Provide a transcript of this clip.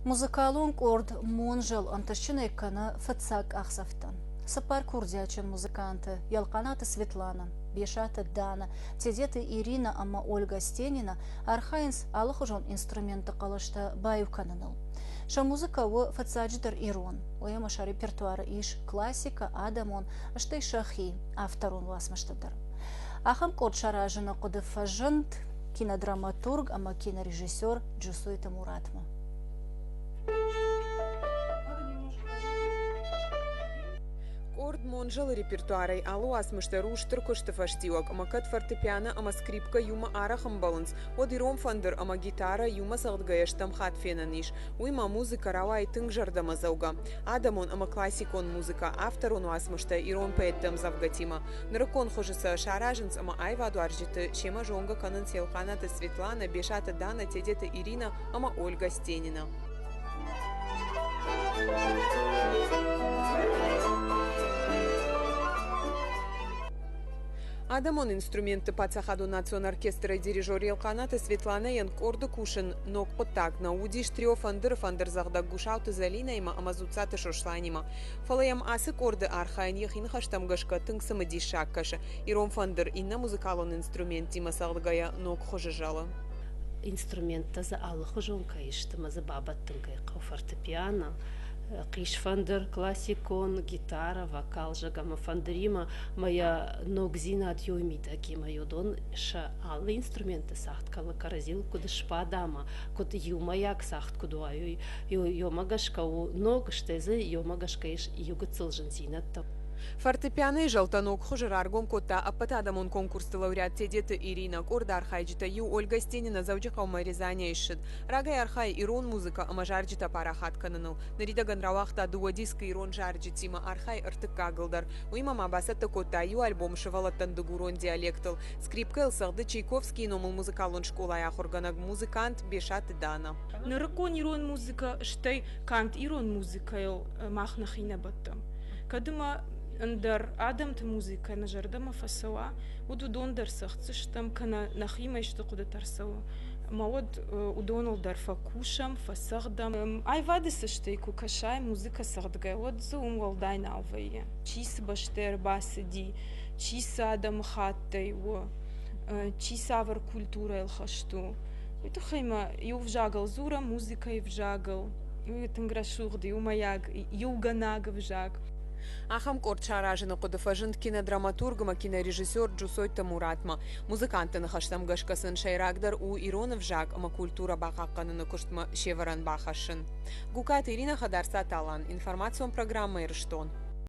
Музыкалон къорд Монжел ӕнтыстджынӕй кӕны фыццаг къахдзӕфтӕ. Цыппар курдиатджын музыканты Елхъанаты Светлана, Бесаты Дана, Тедеты Ирина ӕмӕ Ольга Стенина архайынц алыхуызон инструментты хъӕлӕстӕ баиу кӕныныл. Сӕ музыкӕ у фыццаджыдӕр ирон, уыимӕ сӕ репертуары ис классикӕ, адӕмон, стӕй сӕхи авторон уацмыстӕ дӕр. Ахӕм къорд саразыны хъуыды фӕзынд кинодраматург ӕмӕ кинорежиссер Джусойты Муратмӕ. Къорд Монжелы репертуарӕй алы уацмыс дӕр у стыр куысты фӕстиуӕг ӕмӕ кӕд фортепиано ӕмӕ скрипкӕ иумӕ арӕх ӕмбӕлынц, уӕд ирон фӕндыр ӕмӕ гитарӕ иумӕ цӕгъдгӕйӕ стӕм хатт фенӕн ис. Уыимӕ музыкӕ рауайы тынг зӕрдӕмӕдзӕугӕ. Адӕмон ӕмӕ классикон музыкӕ, авторон уацмыстӕ ирон поэтты ӕмдзӕвгӕтимӕ. Нырыккон хуызы сӕ саразынц ӕмӕ аивадуарзджыты семӕ зонгӕ кӕнынц Елхъанаты Светланӕ, Бесаты Дана, Тедеты Иринӕ ӕмӕ Ольга Стенина. Адӕмон инструментты паддзахадон национ оркестры дирижер Елхъанаты Светланӕйӕн къорды кусын ног хъуыддаг нӕ уыдис трио фӕндыры фӕндырдзӕгъдӕг Гусалты Зӕлинӕимӕ ӕмӕ Дзуццаты Сосланимӕ. Фӕлӕ йӕм ацы къорды архайын йӕхи ныхӕстӕм гӕсгӕ тынг цымыдисаг кӕсы. Ирон фӕндыр иннӕ музыкалон инструменттимӕ цӕгъдгӕйӕ ног хуызы зӕлы. Инструменттӕ дзы алыхуызон кӕй сты ӕмӕ дзы бабӕттын кӕй хъӕуы фортепиано, хъисфӕндыр, классикон, гитара, вокал, зӕгъ, ӕмӕ фӕндыримӕ ӕмӕ йӕ ногдзинад иу мидӕг ӕмӕ уыдон сӕ алы инструменты цагъд кӕлы кӕрӕдзийыл куыд сбада ӕмӕ куыд иумӕйаг цагъд куыд уа, уымӕ гӕсгӕ у ног, стӕй дзы уымӕ гӕсгӕ ис иу гыццыл зындзинӕдтӕ. Фортепианойы зӕлтӕ ног хуызы раргом кодта ӕппӕтадӕмон конкурсты лауреат Тедеты Иринӕ. Къорды архайджытӕй иу Ольга Стенина Дзӕуджыхъӕумӕ Рязанӕй ссыд. Рагӕй архайы ирон музыкӕ ӕмӕ зарджытӕ парахат кӕныныл. Ныридӕгӕн рауагъта дыууӕ дискы ирон зарджытимӕ, архайы ӕртыккагыл дӕр. Уыимӕ ма бацӕттӕ кодта иу альбом сывӕллӕттӕн дыгурон диалектыл. Скрипкӕйыл цӕгъды Чайковскийы номыл музыкалон скъолайы ахуыргӕнӕг, музыкант Бесаты Дана. Нырыккон ирон музыкӕ, стӕй канд ирон музыкӕйыл мах нӕхи нӕ бӕттӕм. Кӕд ӕмӕ ӕндӕр адӕмты музыкӕ нӕ зӕрдӕмӕ фӕцӕуа, уӕд уыдон дӕр цӕгъддзыстӕм, кӕнӕ нӕхимӕ исты хъуыдытӕ ӕрцӕуы. Ӕмӕ уӕд уыдоныл дӕр фӕкусӕм, фӕцӕгъдӕм. Аивады цӕстӕй куы кӕсай музыкӕ цӕгъдгӕ, уӕд дзы уым уӕлдай нал вӕййы. Чи цы бӕстӕ ӕрбацыди, чи цы адӕмыхаттӕй у, чи цавӕр культурӕйыл хӕст у. Уый тыххӕй ма иу ӕвзагыл дзурӕм, музыкӕйы ӕвзагыл. Уый тынг рӕсугъд иумӕйаг, иугӕнӕг ӕвзаг. Ахӕм къорд саразыны хъуыды фӕзынд кинодраматург ӕмӕ кинорежиссер Джусойты Муратмӕ. Музыкантты ныхӕстӕм гӕсгӕ сын сӕйрагдӕр у ирон ӕвзаг ӕмӕ культурӕ бахъахъхъӕныны куыстмӕ се вӕрӕн бахӕссын. Гукаты Иринӕ, Хӕдарцаты Алан, информацион программӕ Ирыстон.